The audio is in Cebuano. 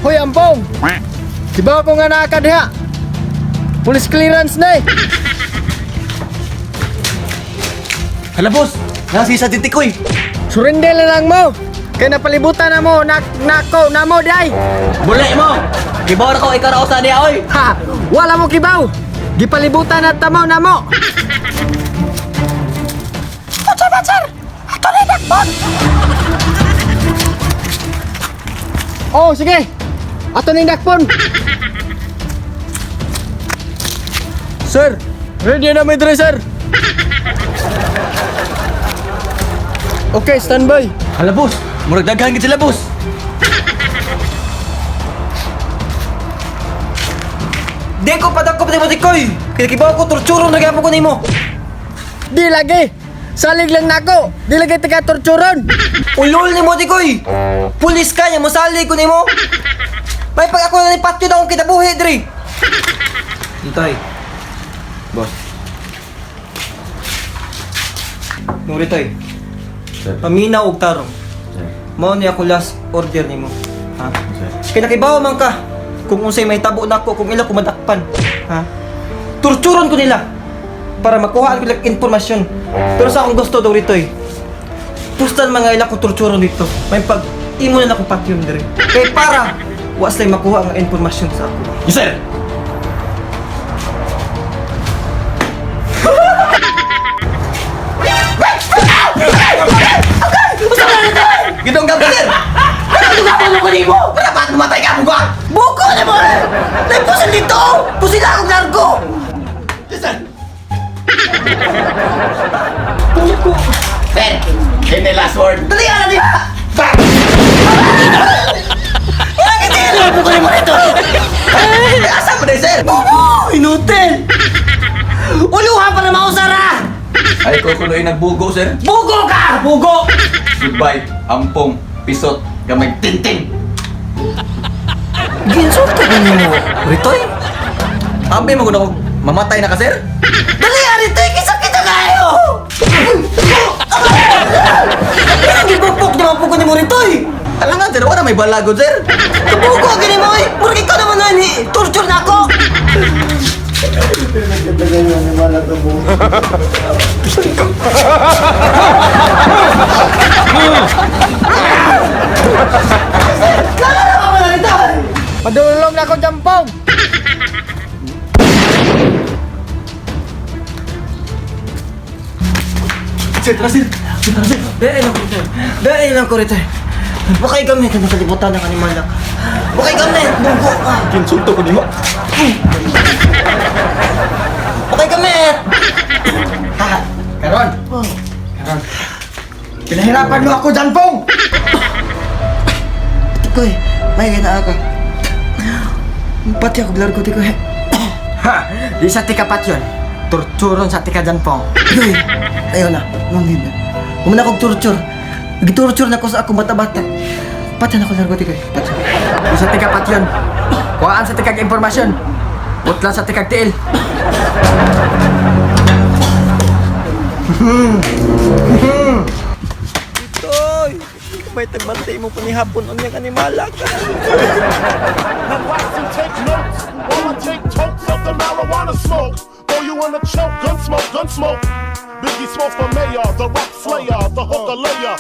Hoy, ampong! Di ba ko nga naa ka diha? Police clearance na eh! Hala, boss! Nasa sa tikoy! Surrender na lang mo! Kaya napalibutan na mo, nak nako, na mo di ay! Buli mo! Gibaw na ko, ikaw na sa niya, oy! Ha! Wala mo kibaw! Gipalibutan na tamo na mo! Ato ni dakpon! Oh, sige! Ato ni dakpon! Sir, ready na may dre, sir! Okay, standby. Hala, boss! Murag daghan gid sila, boss! Di ko padakop nimo, Tikoy. Kay kibaw ko torturo na gyapon ko nimo. Di lagi! Salig lang nako! Di lagi tika torturon! Ulol nimo, Tikoy. Pulis ka nya mosali ko nimo. May pag ako na ni patyo na akong kinabuhi diri. Ditoy. Boss. Nuritoy. Sir. Paminaw og tarong. Sir. Mao ni ako last order nimo. Ha? Sir. Kay nakibaw man ka kung unsay may tabo nako kung ila ko madakpan. Ha? Torturon ko nila para makuha ko lang impormasyon. Pero sa akong gusto daw rito eh. Pustan mga ila ko torturon dito. May pag imo na akong patyon dire. Kay para wa sila'y makuha ang impormasyon sa ako. Yes, sir! Gidong gabi, sir! Ano ko nimo? Para bakit mamatay ka, buga? Buko nimo! May pusil dito! Pusil akong largo! Yes, sir! Buko! Sir! In the last word. Dali na diha! Back! Bakit buko nimo dito? Asa mo na, sir? Buko! Inutil! Uluhan pa na mausara! Ay, ko kuno nagbugo, sir. Bugo ka! Bugo! Goodbye, ampong, pisot, gamay, tintin! Ginsulto ko nimo, Ritoy. Ambi mo ko mamatay na ka, sir? Dali ah, Ritoy! Kisa kita kayo! Ano gibukbok naman po ko nimo, Ritoy? Alangan, sir, wala may balagod, sir. Kabugo gani mo eh! Murag ikaw naman na ni torture na ako! Padulong na ako, Jampong! Sir, tara, sir. Sir, tara, sir. Dahil lang ko rito. Dahil lang ko rito. Bakay gamit ang nakalimutan ng animalak. Bakay gamit! Bugo ka! Kinsulto ko nimo. Bakay gamit! Karon! Karon! Pinahirapan mo ako, Jampong! Tikoy, may gina ako. Pati ako blargo, Tikoy. Ha! Di sa tikapat yun. Torturon sa tika, Jampong. Tikoy, ayaw na. Mangin na. Umuna akong torture. Gitorture na ko sa akong bata-bata. Pati na ako largo, Tikoy. Pati. Di sa tikapat yun. Kuhaan sa tikag impormasyon. Putlan sa tikag tiil. Tikoy, may tagbantay mo pa ni hapon unyang animalak. Now watch and take notes while I take tokes of the marijuana smoke. Throw you in a choke, gun smoke, gun smoke. Biggie Smalls for mayor, the rap slayer, the hooker layer.